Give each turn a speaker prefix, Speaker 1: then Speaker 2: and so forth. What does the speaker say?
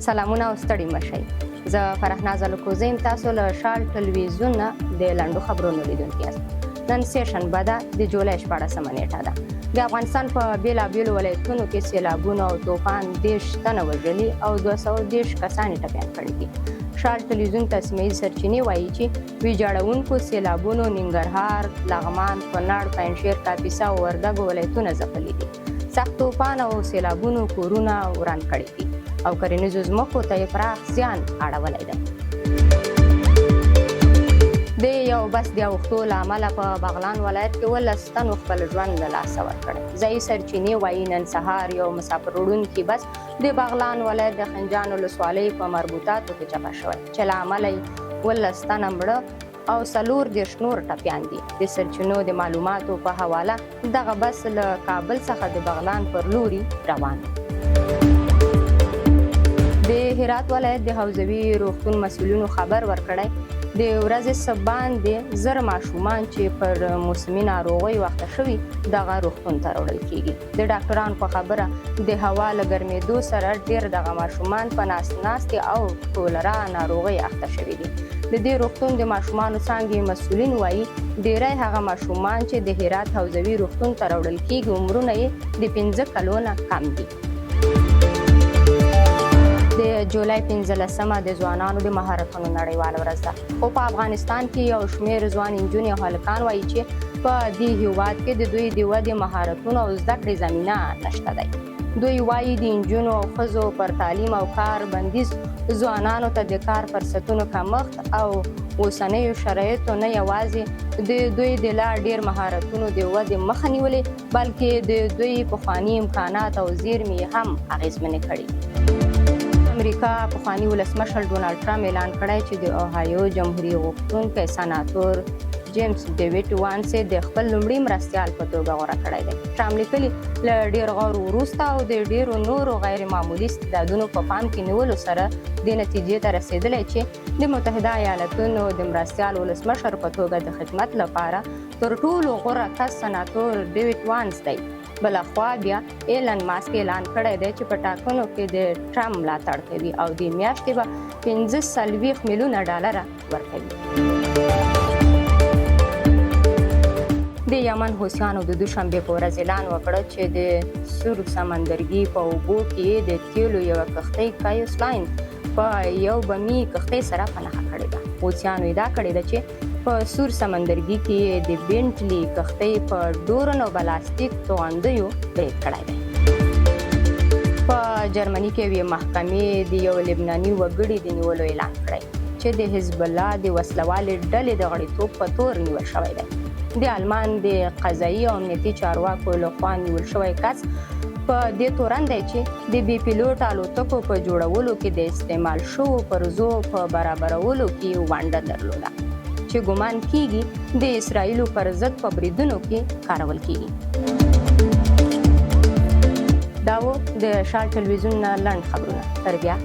Speaker 1: سلامونه او ستړي مه شئ. زه فرحناز الکوزی یم، تاسو له شال ټلویزیون نه د لنډو خبرونو لیدونکي یاست. نن سه شنبه ده، د جولای 16 نیټه ده. د افغانستان په بېلابېلو ولایتونو کې سیلابونو او توفان 30 تنه وژلي او 230 کسان یې ټپیان کړي دي. شال ټلویزیون ته سیمه ییزې سرچینې وایي چې ویجاړونکو سیلابونو ننګرهار، لغمان، کونړ، پنجشیر، کاپیسا او وردګو ولایتونه ځپلي دي. سخت توپان او سیلابونو کورونه وران کړي دي او کرنیزو ځمکو ته یې پراخ زیان اړولی دی. د یو بس د اوښتو له امله په بغلان ولایت کې 17 تنو خپل ژوند له لاسه ورکړی. ځایي سرچینې وایي نن سهار یو مسافر وړونکي بس د بغلان ولایت د خنجان ولسوالۍ په مربوطاتو کې چپه شوی چې له امله یې 17 تنه مړه او 34 نور ټپیان دي. د سرچینو د معلوماتو په حواله دغه بس له کابل څخه د بغلان پر لوري روان. د هرات ولایت د حوزوي روغتون مسؤلینو خبر ورکړی د ورځې څه باندې 1000 ماشومان چې پر موسمي ناروغیو اخته شوي دغه روغتون ته راوړل کیږي. د ډاکټرانو په خبره د هوا له ګرمېدو سره ډېر دغه ماشومان په ناست ناستې او کولرا ناروغۍ اخته شوي دي. د دې روغتون د ماشومانو څانګې مسؤلین وایي ډېری هغه ماشومان چې د هرات حوزوي روغتون ته راوړل کېږي عمرونه یې د 5 کلو نه کم دي. د جولای 15مه د ځوانانو د مهارتونو نړیواله ورځ ده، خو په افغانستان کې یو شمېر ځوان نجونې او هلکان وایي چې په دې هیواد کې د دوی د ودې مهارتونو او زده کړې زمینه نشته دی. دوی وایي د نجونو او ښځو پر تعلیم او کار بندیز، ځوانانو ته د کار فرصتونو کمښت او اوسنیو شرایطو نه یوازې د دوی د لا ډېر مهارتونو د ودې مخه نیولې، بلکې د دوی پخواني امکانات او زیرمې یې هم اغېزمنې کړي. امریکا پخواني ولسمشر ډونالډ ټرمپ اعلان کړی چې د اوهایو جمهوري غوښتونکی سناتور جیمز ډیویډ وانس د خپل لومړي مرستیال په توګه غوره کړی دی. ټرمپ لیکلي، له ډېر غور وروسته او د ډېرو نورو غیر معمولي استعدادونو په پام کې نیولو سره دې نتیجې ته رسېدلی چې د متحده ایالتونو د مرستیال ولسمشر په توګه د خدمت لپاره تر ټولو غوره کس سناتور ډیویډ وانس دی. بل خوا بیا ایلن ماسک اعلان کړی دی چې په ټاکنو کې د ټرمپ ملاتړ کوي او د میاشتې به 45 میلیونه ډالر ورکوي. د یمن حوثیانو د دوشنبې په ورځ اعلان وکړ چې د سور سمندرګي په اوبو کې د تیلو یوه کښتۍ کایوس لاین په یو بمي کښتۍ سره په نښه کړې ده. حوثیانو ادعا کړې ده چې په سور سمندرګي کې د بنټلي کښتۍ په ډورن او بلاستیک توغندیو برید کړی دی. په جرمني کې یوې محکمې د یو لبناني وګړي د نیولو اعلان کړی چې د حزب الله د وسلوالې ډلې د غړیتوب په تور نیول شوی دی. د آلمان د قضایي او امنیتي چارواکو لخوا نیول شوی کس په دې تورن دی چې د بې پیلوټه الوتکو په جوړولو کې د استعمال شوو پرزو په برابرولو کې ونډه درلوده چې ګمان کیږي د اسراییلو پر ضد په بریدونو کې کارول کیږي. دا و د شال ټلویزیون نه لنډ خبرونه. تر بیا.